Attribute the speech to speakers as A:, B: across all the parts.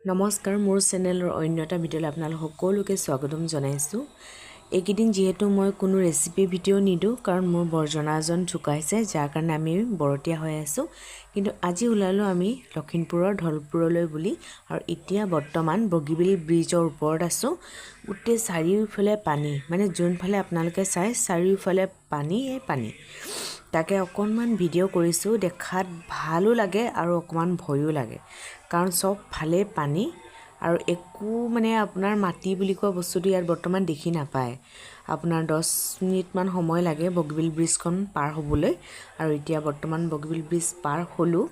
A: নমস্কাৰ, মোৰ চেনেলৰ অন্য এটা ভিডিঅ'লৈ আপোনালোক সকলোকে স্বাগতম জনাইছোঁ। এইকেইদিন যিহেতু মই কোনো ৰেচিপি ভিডিঅ' নিদিওঁ, কাৰণ মোৰ বৰজনা এজন ঢুকাইছে, যাৰ কাৰণে আমি বৰতীয়া হৈ আছোঁ। কিন্তু আজি ওলালোঁ আমি লখিমপুৰৰ ধলপুৰলৈ বুলি আৰু এতিয়া বৰ্তমান বগীবিল ব্ৰিজৰ ওপৰত আছোঁ। গোটেই চাৰিওফালে পানী, মানে যোনফালে আপোনালোকে চাই চাৰিওফালে পানীয়ে পানী। তাকে অকণমান ভিডিঅ' কৰিছোঁ। দেখাত ভালো লাগে আৰু অকণমান ভয়ো লাগে, কাৰণ চবফালে পানী আৰু একো মানে আপোনাৰ মাটি বুলি কোৱা বস্তুটো ইয়াত বৰ্তমান দেখি নাপায়। আপোনাৰ 10 মিনিটমান সময় লাগে বগীবিল ব্ৰিজখন পাৰ হ'বলৈ। আৰু এতিয়া বৰ্তমান বগীবিল ব্ৰিজ পাৰ হ'লোঁ।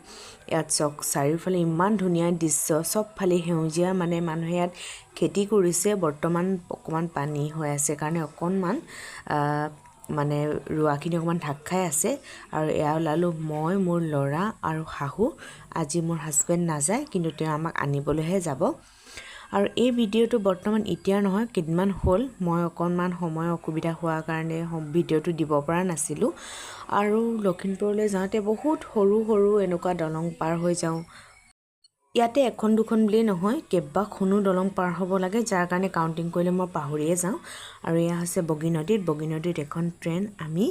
A: ইয়াত চাওক, চাৰিওফালে ইমান ধুনীয়া দৃশ্য, চবফালে সেউজীয়া। মানে মানুহে ইয়াত খেতি কৰিছে। বৰ্তমান অকণমান পানী হৈ আছে কাৰণে অকণমান মানে ৰোৱাখিনি অকণমান ঢাক খাই আছে। আৰু এয়া ওলালোঁ মই, মোৰ ল'ৰা আৰু শাহু। আজি মোৰ হাজবেণ্ড নাযায়, কিন্তু তেওঁ আমাক আনিবলৈহে যাব। আৰু এই ভিডিঅ'টো বৰ্তমান এতিয়াৰ নহয়, কেইদিনমান হ'ল। মই অকণমান সময় অসুবিধা হোৱাৰ কাৰণে ভিডিঅ'টো দিব পৰা নাছিলোঁ। আৰু লখিমপুৰলৈ যাওঁতে বহুত সৰু সৰু এনেকুৱা দলং পাৰ হৈ যাওঁ। ইয়াতে এখন দুখন বুলিয়েই নহয়, কেইবাখনো দলং পাৰ হ'ব লাগে, যাৰ কাৰণে কাউণ্টিং কৰিলে মই পাহৰিয়ে যাওঁ। আৰু এয়া হৈছে বগী নদীত। বগী নদীত এখন ট্ৰেইন আমি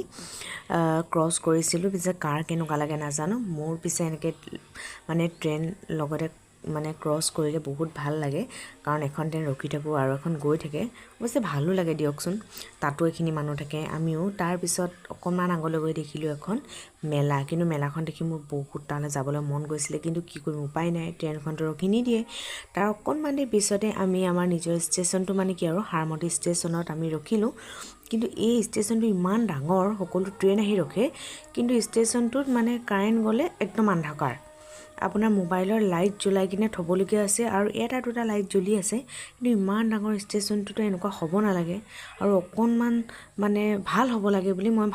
A: ক্ৰছ কৰিছিলোঁ। পিছে কাৰ কেনেকুৱা লাগে নাজানো, মোৰ পিছে এনেকৈ মানে ট্ৰেইন লগতে মানে ক্ৰছ কৰিলে বহুত ভাল লাগে, কাৰণ এখন ট্ৰেইন ৰখি থাকোঁ আৰু এখন গৈ থাকে। অৱশ্যে ভালো লাগে দিয়কচোন, তাতো এইখিনি মানুহ থাকে, আমিও। তাৰপিছত অকণমান আগলৈ গৈ দেখিলোঁ এখন মেলা। কিন্তু মেলাখন দেখি মোৰ বহুত তালৈ যাবলৈ মন গৈছিলে, কিন্তু কি কৰিম, উপায় নাই, ট্ৰেইনখনতো ৰখি নিদিয়ে। তাৰ অকণমান দেৰি পিছতে আমি আমাৰ নিজৰ ষ্টেচনটো, মানে কি আৰু হাৰমতী ষ্টেচনত আমি ৰখিলোঁ। কিন্তু এই ষ্টেচনটো ইমান ডাঙৰ, সকলো ট্ৰেইন আহি ৰখে, কিন্তু ষ্টেচনটোত মানে কাৰেণ্ট গ'লে একদম আন্ধকাৰ। আপোনাৰ মোবাইলৰ লাইট জ্বলাই কিনে থ'বলগীয়া আছে আৰু এটা দুটা লাইট জ্বলি আছে। কিন্তু ইমান ডাঙৰ ষ্টেচনটোতো এনেকুৱা হ'ব নালাগে আৰু অকণমান মানে ভাল হ'ব লাগে বুলি মই ভাবোঁ।